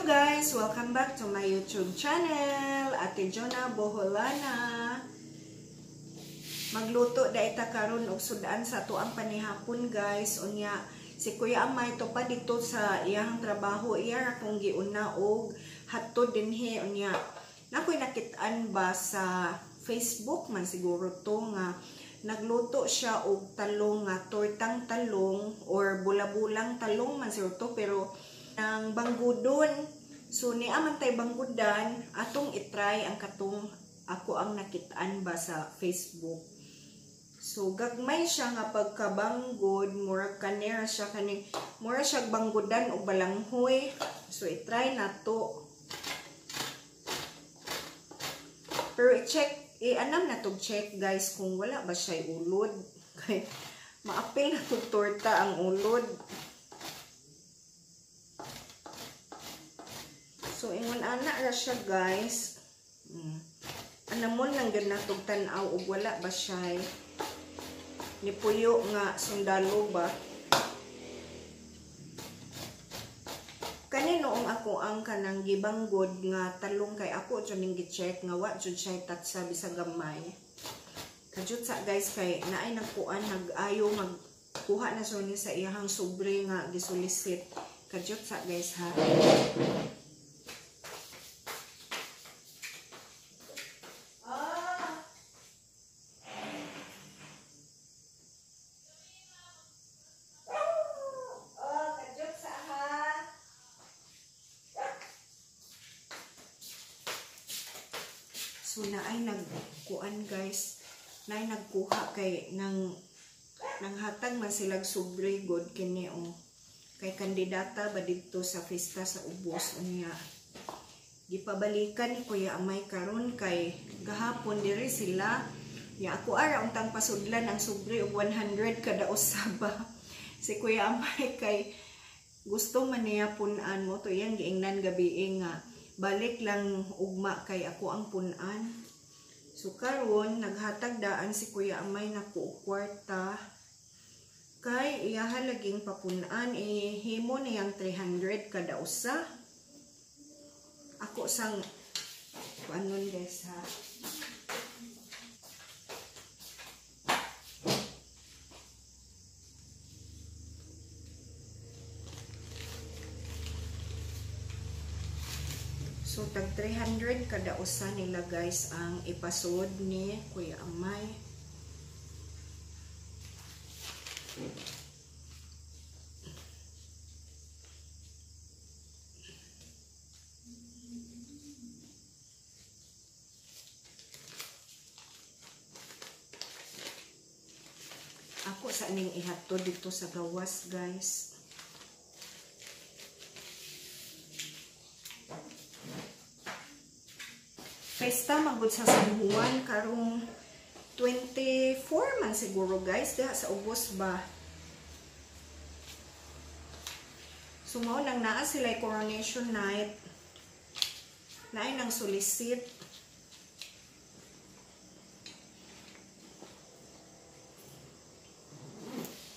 Hello guys! Welcome back to my YouTube channel, Ate Jonah Boholana. Magluto da ita karon og sudan sa tuang panihapon guys. Unya si Kuya Amay to pa dito sa iyang trabaho, iya ra kong giuna og hatod dinhi. Unya nakoy nakit-an ba sa Facebook man siguro to nga nagluto siya og talong nga tortang talong or bulabulang talong man siguro to, pero ng banggudon. So niya man tay banggudan, atong itry ang katong ako ang nakitaan ba sa Facebook. So gagmay siya nga pagkabanggod, murag kanera siya kani, mura siya banggudan og balanghoy. So itry nato. Pero i-check, i-anam na tog check guys kung wala ba siya ulod. Kay maapil na tog torta ang ulod. So ingon ana ra siya guys. Anamon lang gyud natog tan-aw og wala ba siya nipuyo nga sundalo ba. Kani noong ako ang kanang gibanggod nga talong kay ako jud ning gi-check nga wa jud siya tatsa bisag gamay. Kajut sa guys kay naay nagkuan nag-ayo magkuha na so ni sa iyahang sobre nga gisulisit. Kajut sa guys ha. So naay nagkuan guys, naay nagkuha kay nang nanghatag man silag sobre god kini oh. Kay kandidata ba didto sa fiesta sa ubos unya. Gipabalikan ni Kuya Amay karon kay gahapon diri sila. Nya ako ara untang pasudlan ang sobre og 100 kada usa ba. Si Kuya Amay kay gusto man niya pun-an mo to iyang giingnan gabi nga balik lang ugma kay ako ang pun-an. So karon naghatag daan si Kuya Amay nako og kwarta kay iyaha laging papun-an, ihimo niyang 300 kada usa. Ako sang kuanon guys ha. So tag 300 kada usa nila guys ang ipasod ni Kuya Amay. Ako sa ning ihatod dito sa gawas guys. Pesta magud sa San Juan karong 24 man siguro guys diha sa ubos ba. So mao nang naa sila coronation night, naay nang solicit.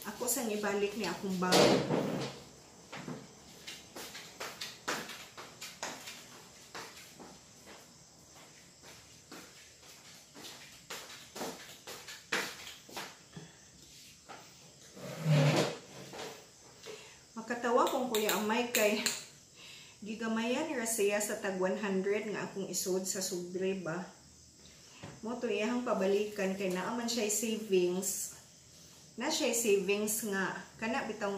Ako sang ibalik ni akong bag. Makatawa kong Kuya Amay kay gigamayan ra siya sa tag 100 nga akong isod sa sobre ba. Mo to iyang pabalikan kay naa man siya savings. Na siya savings nga kana bitong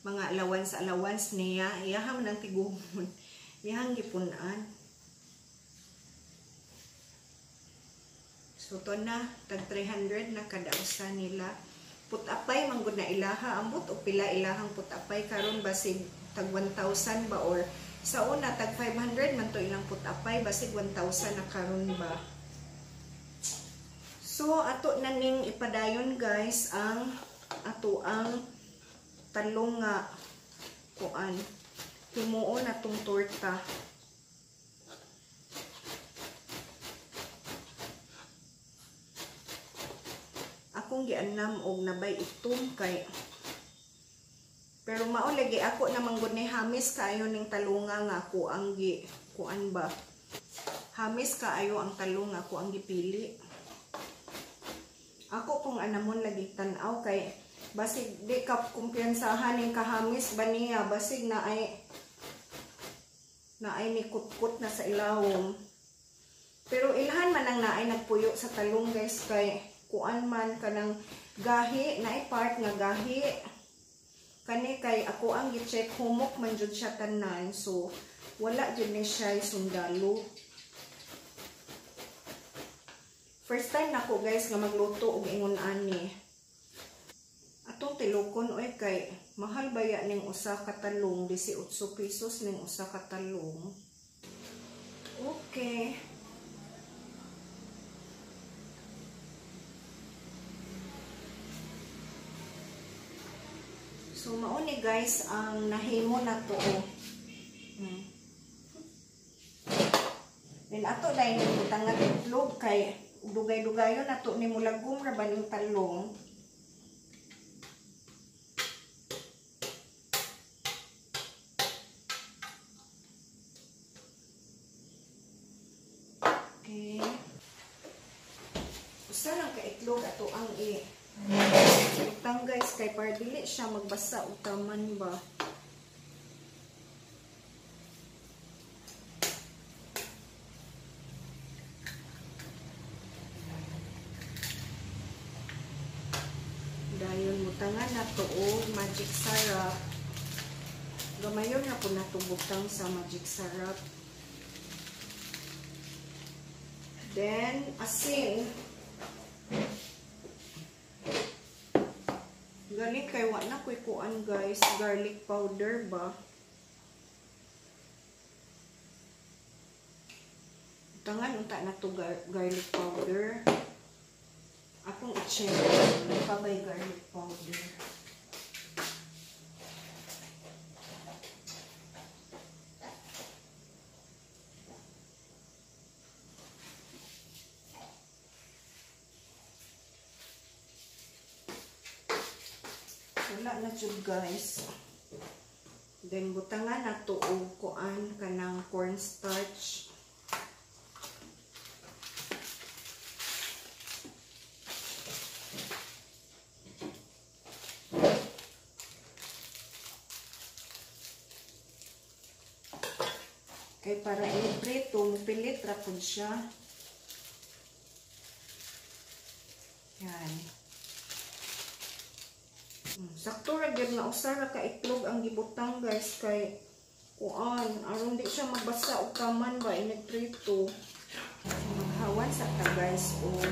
mga allowance allowance niya, iyaha man ang tiguhon. Iyang gipun-an. So to na tag 300 na kada usa nila. Putapay manggod na ilaha, ambot og pila ilahang putapay karon basig tag 1,000 ba or sa una tag 500 man to ilang putapay basig 1,000 na karon ba. So ato na ning ipadayon guys ang ato ang talong nga kuan himuon atong torta. Akong gianam og nabay itom kay Pero mao lagi ako namang gud ni hamis kaayo ning talunga nga ako ang gi kuan ba. Hamis kaayo ang talong ako ang gipili. Ako kung anamon lagi tan-aw kay basig di ka kumpiyansahan ning kahamis ba niya, basig na ay nikutkot na sa ilawom. Pero ilhan man ang naay nagpuyo sa talong guys kay kuan man kanang gahi, naay part nga gahi. Kani kay ako ang gi-check humok man jud siya tanan, so wala jud ni siya sundalo. First time nako guys nga magluto og ingon ani. Atong tilukon oy kay mahal baya ning usa ka talong, 18 pesos ning usa ka talong. Okay. So mao ni guys ang nahimo na to. Then ato dai ni butangan itlog kay dugay-dugayon ato ni mulagom ra ba ning talong. Okay. Usa lang ka itlog ato ang i butang guys kay para dili siya magbasa utaman ba. Dayon butangan nato og magic syrup. Gamayon na po nato butang sa magic syrup. Then asin. Galing kay wa na koy kuan guys, garlic powder ba. Butangan unta na to garlic powder. Akong i-check pa bay garlic powder. Wala na jud guys. Then butangan na to og kuan kanang cornstarch. Kay para i-prito, mupilit ra pud siya. Yan. Sakto ra gyud nga usa ra ka itlog ang gibutang guys kay kuan aron di siya magbasa og taman ba inigprito. Maghawan sa ta guys og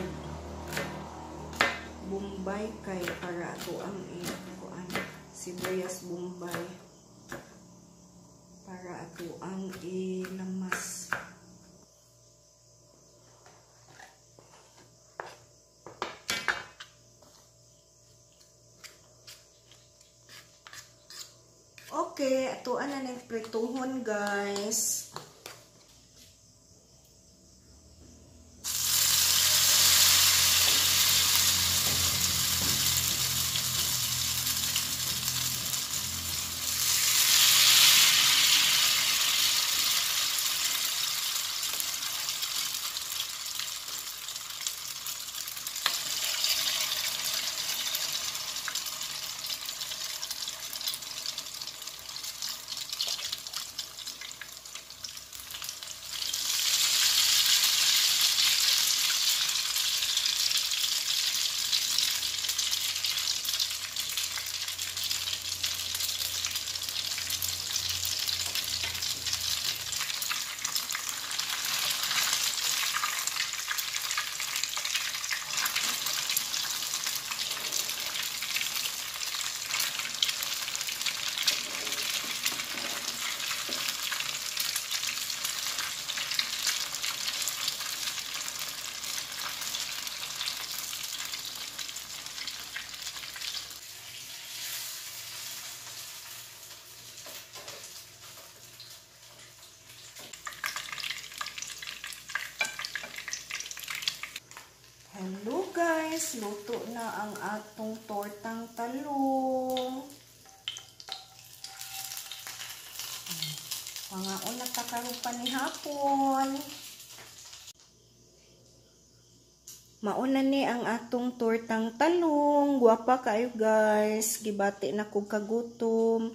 Bombay kay para ato ang kuan sibuyas Bombay para ato ang ilamas. Okay, atuan na ning prituhon guys. Hello guys, luto na ang atong tortang talong. Mangaon na ta karon panihapon. Mauna ni ang atong tortang talong. Guwapa kayo, guys. Gibati na kog kagutom.